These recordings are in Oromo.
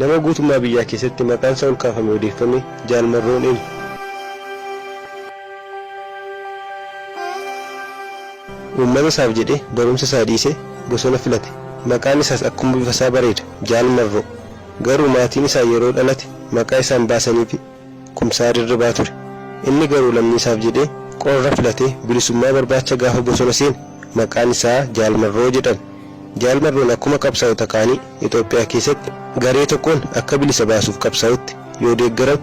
Nama guutummaa biyyaa keessatti maqaan isaa olkaafamee odeeffame Jaal Marroon eenyu? Uummata isaaf jedhee barumsa isaa dhiisee bosona filate. Maqaan isaas akkuma bifa isaa bareeda, Jaal Marroo. Garuu maatiin isaa yeroo dhalate maqaa isaan baasaniifi Kumsaa Dirribaa ture. Inni garuu lammii isaaf jedhee qorra filatee bilisummaa barbaacha gaafa bosona seene maqaan isaa Jaal Marroo jedhame. Jaal Marroon akkuma qabsaa'ota kaanii Itoophiyaa keessatti garee tokkoon akka bilisa baasuuf qabsaa'utti yoo deeggaramu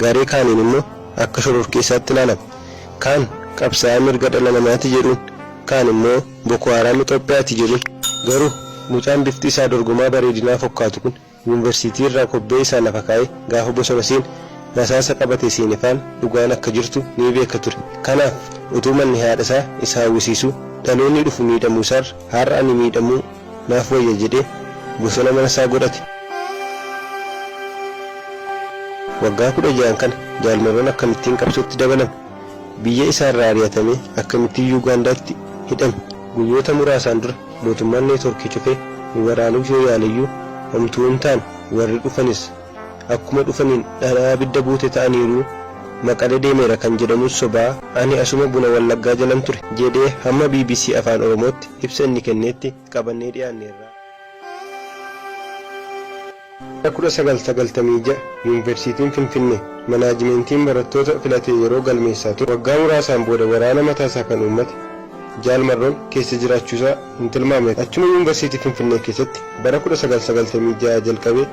garee kaaniin immoo akka shororkeessaatti ilaalama. Kaan qabsaa'aa mirga dhala namaati jedhuun, kaan immoo Boko Haram Itoophiyaati jedhuun. Garuu mucaan bifti isaa dorgomaa bareedinaa fokkaatu kun Yuunvarsiitii irraa kobbee isaa lafa kaa'ee gaafa bosona seene rasaasa qabatee seene faana dhugaan akka jirtu ni beeka ture. Kanaaf utuu manni haadha isaa isa hawwisiisuu dhaloonni dhufu miidhamuu isaarra har'a ani miidhamuu naaf wayya jedhee bosona mana isaa godhate. Waggaa 16n kana Jaal Marroon akkamittiin qabsootti dabalame? Biyya isaarraa ari'atamee akkamittiin Yuugaandaatti hidhame? Guyyoota muraasaan dura mootummaan neetworkii cufee nu waraanuuf yoo yaaleyyuu homtuu hin taane, warri dhufanis akkuma dhufaniin dhadhaa abidda buute ta'aniiru, Maqale deemeera kan jedhamus sobaa, ani asuma buna Wallaggaa jalan ture, jedhee hamma bbc Afaan Oromootti ibsa inni kenneetti qabannee dhiyaanneerra. Bara 1996 Yuunvarsiitiin Finfinnee Manaajimeentiin barattoota filatee yeroo galmeessaa ture waggaa muraasaan booda waraana mataasaa kan uummate Jaal Marroon keessa jiraachuusaa hin tilmaamne. Achuma Yuunvarsiitii Finfinnee keessatti bara 1996 jalqabee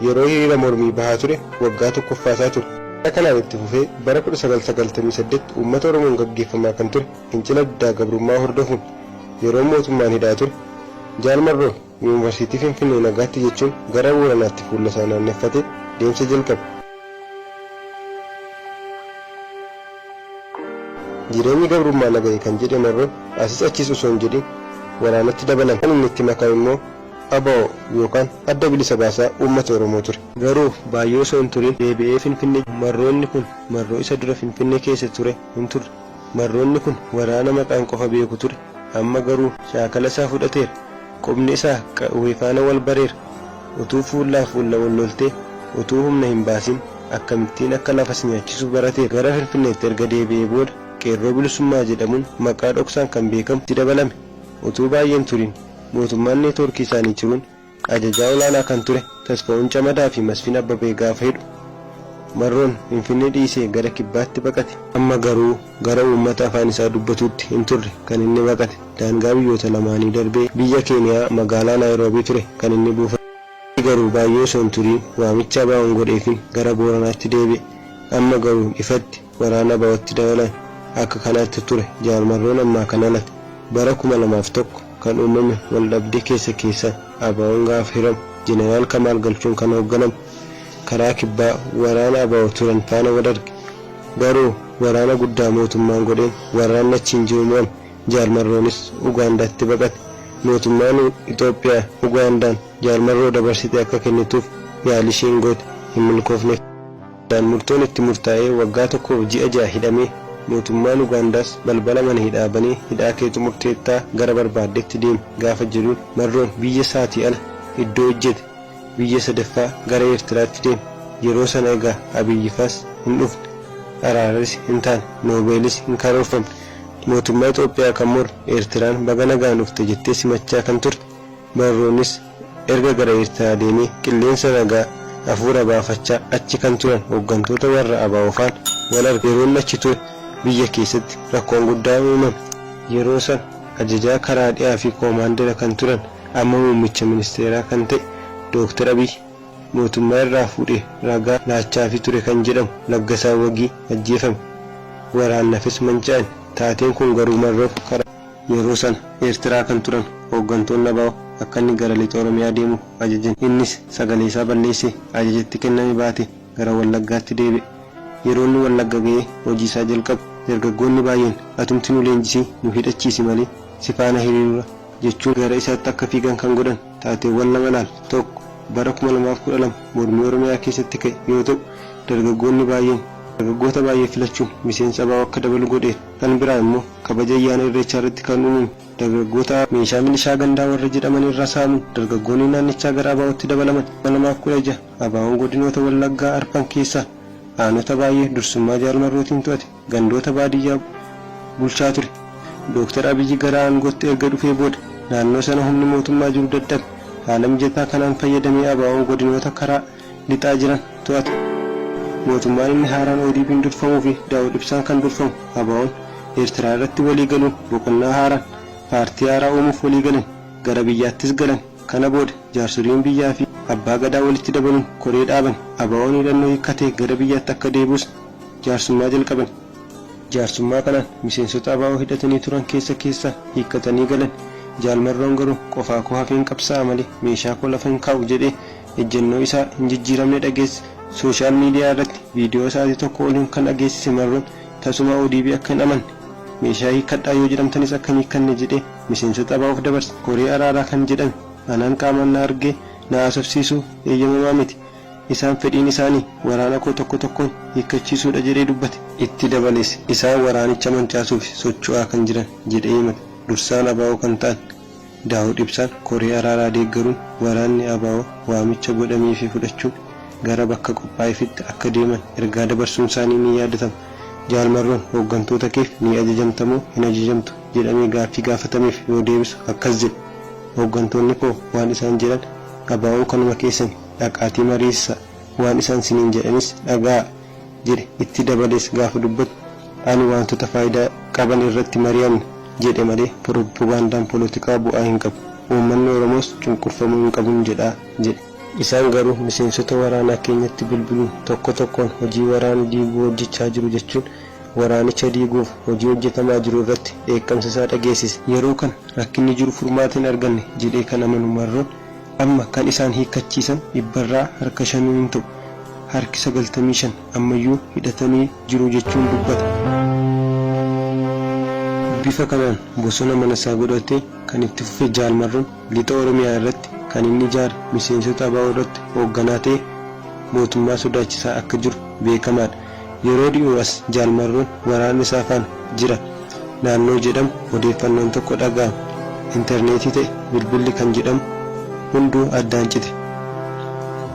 yeroo hiriira mormii bahaa ture waggaa tokkoffaasaa ture. Haala kanaan itti fufee bara 1998 uummata Oromoon gaggeeffamaa kan ture fincila diddaa gabrummaa hordofuun yeroo mootummaan hidhaa ture Jaal Marroon Yuunvarsiitii Finfinnee nagaatti jechuun gara Booranaatti fuulasaa naanneffatee deemsa jalqabe. Jireenyi gabrummaa na gahe kan jedhe Marroon asis achis osoo hin jedhin waraanatti dabalame. Kan inni itti makame immoo ABO yookaan Adda Bilisa Baasaa Uummata Oromoo ture. Garuu baay'ee osoo hin turin deebi'ee Finfinnee Marroonni kun Marroo isa dura Finfinnee keessa ture hin turre. Marroonni kun waraana maqaan qofa beeku ture. Amma garuu shaakala isaa fudhateera. Qubni isaa qawwee faana wal bareera. Utuu fuullaa fuulla wal loltee utuu humna hin baasin akkamittiin akka lafa si nyaachisu barateera. Gara Finfinneetti erga deebi'ee booda Qeerroo Bilisummaa jedhamuun maqaa dhoksaan kan beekamu itti dabalame. Utuu baay'ee hin turin mootummaan neetwoorkii isaanii ciruun Ajajaa olaanaa kan ture Tasfahuun Camadaa fi Masfin Abbabee gaafa hidhu, Marroon Finfinnee dhiisee gara Kibbaatti baqate. Amma garuu gara uummata afaan isaa dubbatuutti hin turre kan inni baqate. Daangaa biyyoota lamaanii darbee biyya Keeniyaa magaalaa Naayiroobii ture kan inni buufate. Garuu baay'ee osoo hin turiin waamicha ABOn godheefiin gara Booranaatti deebi'e. Amma garuu ifatti waraana ABOtti dabalame. Akka kanaatti ture Jaal Marroon ammaa kan dhalate. Bara 2001 kan uumame waldhabdee keessa keessaan ABOn gaafa hiramu Jeneraal Kamaal Galchuun kan hoogganamu karaa kibbaa waraana abo turan faana wal arge. Garuu waraana guddaa mootummaan godheen waraanni achiin jiru mo'ame. Jaal Marroonis Ugaandaatti baqate. Mootummaan Itoophiyaa Ugaandaan Jaal Marroo dabarsitee akka kennituuf yaalii isheen goote hin milkoofneef. Murtoon itti murtaa'ee waggaa tokkoof ji'a 6 hidhamee mootummaan Ugaandaas balbala mana hidhaa banee hidhaa kee xumurteettaa gara barbaaddetti deemi gaafa jedhuun Marroon biyya isaatii ala iddoo ejjete biyya sadaffaa gara Eertiraatti deeme. Yeroo sana egaa Abiyyifaas hin dhufne, araarris hin taane, Noobeelis hin karoorfamne. Mootummaa Itoophiyaa kan morme Eertiraan baga nagaan dhufte jettee simachaa kan turte Marroonis erga gara Eertiraa deemee qilleensa nagaa afuura baafachaa achi kan turan hooggantoota warra ABO faana wal arge. Yeroo inni achi ture biyya keessatti rakkoon guddaan uumame. Yeroo sana ajajaa karaa dhiyaa fi koomaandara kan turan amma muummicha ministeeraa kan ta'e Dooktar Abiy mootummaa irraa fuudhee ragaa laachaafii ture kan jedhamu Laggasaa Wagii ajjeefame. Waraannafis manca'an. Taateen kun garuu Marroof karaa. Yeroo sana Eertiraa kan turan hooggantoonni abo akka inni gara Lixa Oromiyaa deemu ajajan. Innis sagaleesaa balleessee ajaja itti kenname baatee gara Wallaggaatti deebi'e. Yeroo inni Wallagga ga'ee hojiisaa jalqabu dargaggoonni baay'een atumti nu leenjisii nu hidhachiisi malee si faana hiriirra jechuun gara isaatti akka fiigan kan godhan taateewwan lama ilaalla. Tokko bara 2012 mormii Oromiyaa keessatti ka'e yoo ta'u dargaggoonni baay'een. Dargaggoota baay'ee filachuun miseensa ABO akka dabalu godheera. Kan biraa immoo kabaja ayyaana Irreechaa irratti kan uumame dargaggoota meeshaa milishaa gandaa warra jedhaman irraa saamuun dargaggoonni naannichaa gara ABOtti dabalaman. 2016 ABOn godinoota Wallaggaa arfan keessaa aanota baay'ee dursummaa Jaal Marrootiin to'ate gandoota baadiyyaa bulchaa ture. Dooktar Abiyyi gara aangootti erga dhufee booda naannoo sana humni mootummaa jiru dadhabe. Haala mijataa kanaan fayyadamee ABOn godinoota karaa lixaa jiran to'ate. Mootummaan inni haaraan ODPn durfamuu fi Daawud Ibsaan kan durfamu ABOn Eertiraa irratti walii galuun boqonnaa haaraan paartii haaraa uumuuf walii galan. Gara biyyaattis galan. Kana booda jaarsoliin biyyaa fi abbaa gadaa walitti dabaluun koree dhaaban. ABOn hidhannoo hiikkatee gara biyyaatti akka deebi'us jaarsummaa jalqaban. Jaarsummaa kanaan miseensota ABO hidhatanii turan keessa keessaa hiikkatanii galan. Jaal Marroon garuu qofaa koo hafeen qabsaa'a malee meeshaa koo lafa hin kaa'u jedhee ejjennoo isaa hin jijjiiramne dhageessise. Sooshaal miidiyaa irratti viidiyoo sa'aatii tokko oliin kan dhageessise Marroon tasuma ODP akka hin amanne, meeshaa hiikkadhaa yoo jedhamtanis akka hin hiikkanne jedhee miseensota ABOf dabarse. Koree araaraa kan jedhame anaan qaamaan na argee na haasofsiisuu eeyyamamaa miti. Isaan fedhiin isaanii waraana koo tokko tokkoon hiikkachiisuudha jedhee dubbate. Itti dabalees isaan waraanicha mancaasuufi socho'aa kan jiran jedhee himate. Dursaan ABO kan ta'an Daawud Ibsaan koree araaraa deeggaruun waraanni ABO waamicha godhameefii fudhachuun gara bakka qophaa'eefitti akka deeman ergaa dabarsuunsaanii ni yaadatama. Jaal Marroon hooggantoota keef ni ajajamtamoo hin ajajamtu jedhamee gaaffii gaafatameef yoo deebisu akkas jedhe, Hooggantoonni koo waan isaan jedhan ABOn kanuma keessani dhaqaatii mariisisaa, waan isaan siniin jedhanis dhaga'aa jedhe. Itti dabalees gaafa dubbatu ani waantota faayidaa qaban irratti mari'anna jedhe malee piropogaandaan polotikaa bu'aa hin qabu, uummanni Oromoos cunqurfamuu hin qabun jedha jedhe. Isaan garuu miseensota waraanaa keenyatti bilbiluun tokko tokkoon hojii waraana diiguu hojjechaa jiru jechuun waraanicha diiguuf hojii hojjetamaa jiru irratti dheekkamsa isaa dhageessise. Yeroo kana rakkinni jiru furmaata hin arganne jedhee kan amanu Marroon, amma kan isaan hiikkachiisan dhibbarraa harka shanuu hin ta'u, harki 95 ammayyuu hidhatanii jiru jechuun dubbata. Bifa kanaan bosona manasaa godhatee kan itti fufe Jaal Marroon Lixa Oromiyaa irratti kan inni ijaare miseensota abo irratti hoogganaa ta'ee mootummaa sodaachisaa akka jiru beekamaadha. Yeroo dhiyoo as Jaal Marroon waraana isaa faana jira naannoo jedhamu odeeffannoon tokko dhaga'ame. Interneetii ta'e bilbilli kan jedhamu hunduu addaan cite.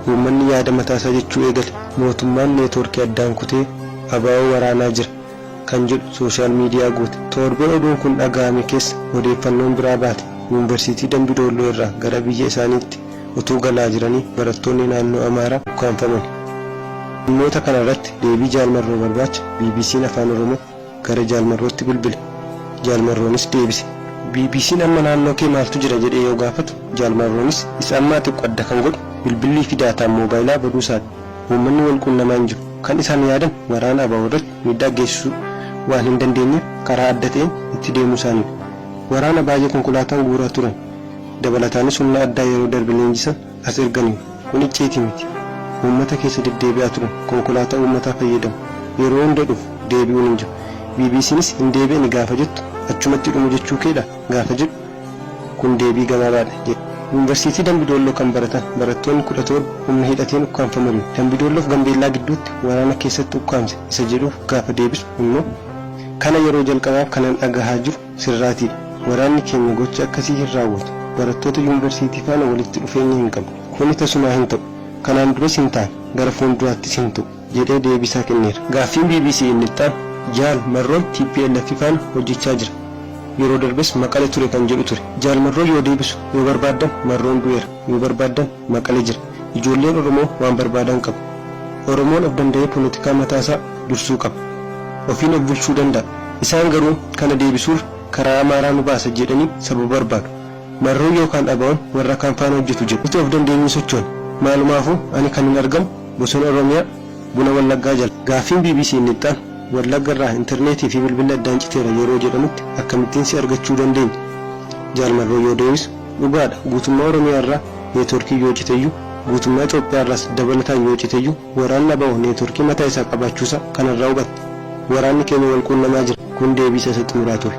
Uummanni yaada mataasaa jechuu eegale. Mootummaan neetworkii addaan kutee abo waraanaa jira kan jedhu sooshaal miidiyaa guute. Torbee oduun kun dhaga'ame keessa odeeffannoon biraa baate. Yuunvarsiitii Dambi Doolloo irraa gara biyya isaaniitti utuu galaa jiranii barattoonni naannoo Amaaraa ukkaamfamani. Dhimmoota kana irratti deebii Jaal Marroo barbaacha BBCn Afaan Oromoo gara Jaal Marrootti bilbile. Jaal Marroonis deebise. BBCn amma naannoo kee maaltu jira jedhee yoo gaafatu Jaal Marroonis isa ammaa xiqqo adda kan godhu bilbillii fi daataan moobaayilaa baduu isaati. Uummanni wal quunnamaa hin jiru. Kan isaan yaadan waraana abo irratti miidhaa geessisuu waan hin dandeenyeef karaa adda ta'een itti deemuu isaaniidha. Waraana baay'ee konkolaataan guuraa turan. Dabalataanis humna addaa yeroo darbe leenjisan as erganiiru. Kun icciitii miti. Uummata keessa deddeebi'aa turan. Konkolaataa uummataa fayyadamu. Yeroo hunda dhufu. Deebi'uun hin jiru. BBCnis hin deebi'ani gaafa jettu achumatti dhumu jechuu keedhaa? gaafa jedhu kun deebii gabaabaadha jedhe. Yuunvarsiitii Dambi Doolloo kan baratan barattoonni 17 humna hidhateen ukkaamfamaniiru. Dambi Doolloof Gambeellaa gidduutti waraana keessattu ukkaamse isa jedhuuf gaafa deebisu immoo kana yeroo jalqabaaf kanan dhagahaa jiru sirraatiidha. Waraanni keenya gocha akkasii hin raawwatu. Barattoota yuunvarsiitii faana walitti dhufeenya hin qabnu. Kuni tasumaa hin ta'u. Kanaan duras hin taane, gara fuulduraattis hin ta'u, jedhee deebiisaa kenneera. Gaaffiin bbc inni itti aanu Jaal Marroon tplf faana hojjechaa jira. Yeroo darbes Maqale ture kan jedhu ture. Jaal Marroon yoo deebisu yoo barbaaddan Marroon du'eera, yoo barbaaddan Maqale jira. Ijoolleen Oromoo waan barbaadan qabu. Oromoon of danda'ee polotikaa mataasaa dursuu qaba. Ofiin of bulchuu danda'a. Isaan garuu kana deebisuurra karaa Amaaraa nu baasa jedhanii sababa barbaadu. Marroon yookaan ABOn warra kaan faana hojjetu jedhu. Nuti of dandeenyee sochoona. Maalumaafuu ani kanin argamu bosona Oromiyaa buna Wallaggaa jala. Gaaffiin bbc inni itti aanu Wallagga irraa interneetii fi bilbilli addaan citeera yeroo jedhamutti akkamittiin si argachuu dandeenya? Jaal Marroon yoo deebisu, Dhugaadha guutummaa Oromiyaa irraa neetworkiin yoo citeyyuu, guutummaa Itoophiyaa irraas dabalataan yoo citeyyuu waraanni abo neetworkii mataa isaa qabaachuusaa kanarraa hubatta. Waraanni keenya wal quunnamaa jira. Kun deebii isa isa xumuraa ture.